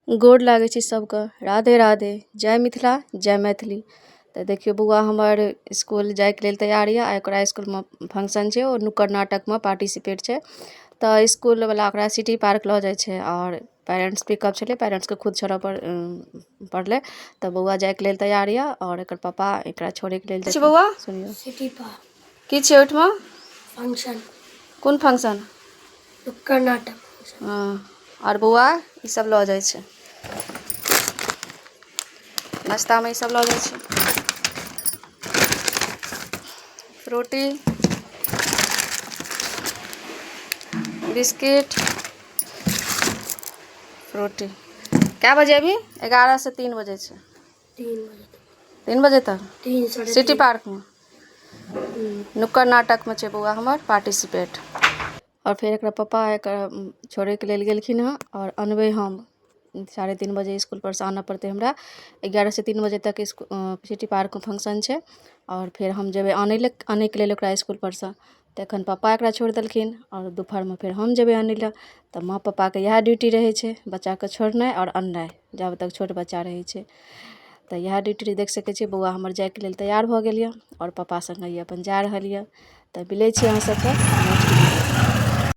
गोर लागै छी सबके, राधे राधे, जय मिथिला जय मैथिली। तऽ देखियौ बौआ हमर इसकुल जाइके लेल तैयार यऽ। आइ ओकरा इसकुलमे फंक्शन छै, ओ नुक्कड़ नाटकमे पार्टिसिपेट छै। तऽ इसकुलवला ओकरा सिटी पार्क लऽ जाइ छै आओर पेरेंट्स पिकअप छलै, पेरेंट्सके खुद छोड़ऽ पड़लै। तऽ बौआ जाइके लेल तैयार यऽ आओर एकर पापा एकरा छोड़ैके लेल छै। बौआ सुनियौ, सिटी पार्क की छै ओहिठमा? फंक्शन। कोन फंक्शन? नुक्कड़ नाटक। हँ, आओर बौआ ई सब लऽ जाइ छै नाश्तामे, ई सब लऽ जाइ छै रोटी, बिस्किट, रोटी। कए बजे? अभी 11 से 3 बजे छै। 3 बजे। 3 बजे तक। 3, साढ़े सिटी 3। पार्कमे नुक्कड़ नाटकमे छै बौआ हमर पार्टिसिपेट। आओर फेर एकरा पप्पा एकरा छोड़ैके लेल गेलखिन हँ आओर अनबै हम 3:30 बजे इसकुल परसँ आनऽ पड़तै हमरा। 11 से 3 बजे तक सिटी पार्कमे फंक्शन छै आओर फेर हम जेबै आनै लए, आनैके लेल ओकरा इसकुल परसँ। तऽ एखन पप्पा एकरा छोड़ि देलखिन आओर दुपहरमे फेर हम जेबै आनै लए। तऽ माँ पप्पाके इएह ड्यूटी रहै छै, बच्चाके छोड़नाइ आओर अननाइ, जाबे तक छोट बच्चा रहै छै। तऽ इएह ड्यूटी देख सकै छियै। बौआ हमर जाइके लेल तैयार भऽ गेल यऽ आओर पप्पा सङ्गे ई अपन जा रहल यऽ। तऽ मिलै छी अहाँ सबके नेक्स्ट वीडियो।